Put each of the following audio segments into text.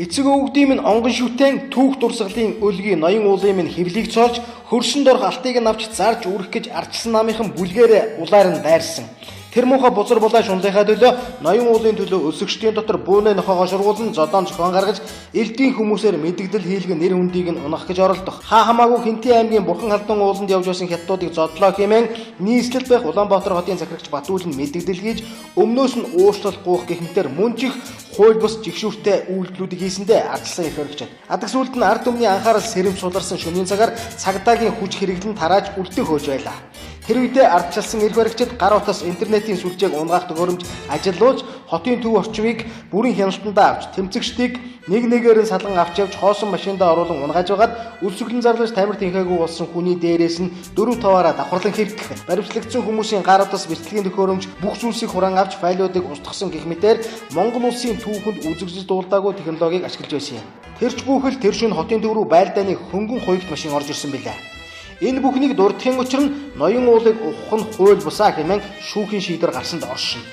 Эцэг өвгдийн минь онгон шүтэн түүх дурсгалын өлгийн ноён уулын минь хевлийг цоолж хөрсөн дорх алтыг нь авч зарж үрэх гэж ардчсан намынхан бүлгээрээ улаар нь дайрсан. Тэр муухай бузар булаа шунлынхаа төлөө ноён уулын төлөө өлсөгчдийн дотор бууны нохоогоо шургуулан зодоон зохион гаргаж элдийн хүмүүсээр мэдэгдэл хийлгэн нэр хүндийг нь унах гэж оролдох. Хаа хамаагүй Хэнтийн аймгийн Бурхан Халдун ууланд явж байсан хятадуудыг зодлоо хэмээн нийслэл байх Улаанбаатар хотын захирагч Батүл нь мэдэгдэл хийж өмнөөс нь уучлал гуйх гэх мэтэр мөн чих хууль бус жигшүүртэй үйлдэлүүдийг хийсэндээ ардчилсан эрх баригчид. Адаг сүүлд нь ард түмний анхаарал сэрэмж суларсан шөнийн цагаар цагдаагийн хүч хэрэглэн тарааж үлдэн хөөж байлаа. Тэр үедээ ардчилсан эрх баригчид гар утас интернетийн сүлжээг унгаах төхөөрөмж ажиллуулж хотын төв орчмыг бүрэн хяналтандаа авч тэмцэгчдийг нэг нэгээр нь салган авч явж хоосон машиндаа оруулан унгааж байгаад өлсгөлэн зарлаж тамир тэнхээгүй болсон хүний дээрээс нь 4-5-аараа давхарлан хэрэг баримтлагдсан хүмүүсийн гар утас бэлтгэлийн төхөөрөмж бүх зүйлсийг хураан авч файлуудыг устгасан гэх мэтээр Монгол улсын түүхэнд үзэгдэж дуулдаагүй технологиг ашиглаж байсан юм. Тэр ч бүхэл тэр шөнө хотын төв рүү байлдааны хөнгөн хуйгт машин орж ирсэн билээ. Энэ бүхнийг дурдахын учир нь ноён уулыг ухах нь хууль бусаа хэмээн шүүхийн шийдвэр гарсанд оршино.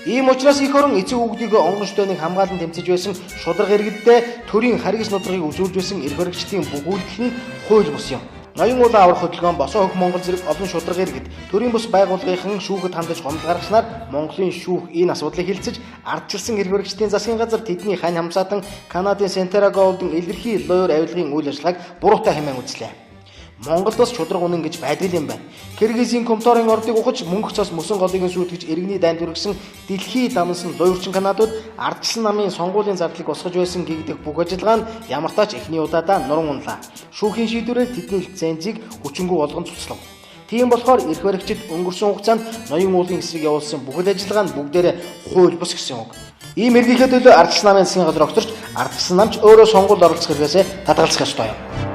Ийм учраас эх орон эцэг өвгдийгөө онгон шүтээнийг хамгаалан тэмцэж байсан шударга иргэддээ төрийн харгас нударгыг үзүүлж байсан эрх баригчдын бүх үйлдэл нь хууль бус юм. Ноён уулаа аврах хөдөлгөөн босоо хөх Монгол зэрэг олон шударга иргэд төрийн бус байгууллагынхан шүүхэд хандаж гомдол гаргаснаар Монголын шүүх энэ асуудлыг хилцэж ардчилсан эрх баригчдын засгийн газар тэдний хань хамсаатан Канадын Сентера Голдын илэрхий луур авилгын үйл ажиллагааг буруутай хэмээн үзлээ. Монголд бас шударга үнэн гэж байдаг юм байна. Киргизийн Кумторын ордыг ухаж мөнгө цос мөсөн голыг нь сүйтгэж иргэний дайнд хүргэсэн дэлхий дамнасан луйварчин Канадууд ардчилсан намын сонгуулийн зардлыг босгож байсан гэгдэх бүх ажиллагаа нь ямартаа ч эхний удаадаа нуран унлаа. Шүүхийн шийдвэрээр тэдний лицензийг хүчингү болгон цуцлав. Тийм болохоор эрх баригчид өнгөрсөн хугацаанд ноён уулын эсрэг явуулсан бүхэл ажиллагаа нь бүгдээрээ хууль бус гэсэн үг. Ийм эргийнхээ төлөө ардчилсан намын засгийн газар огторч ардчилсан намч өөрөө сонгуульд оролцох хэрэгээсээ татгалзах ёстой юм.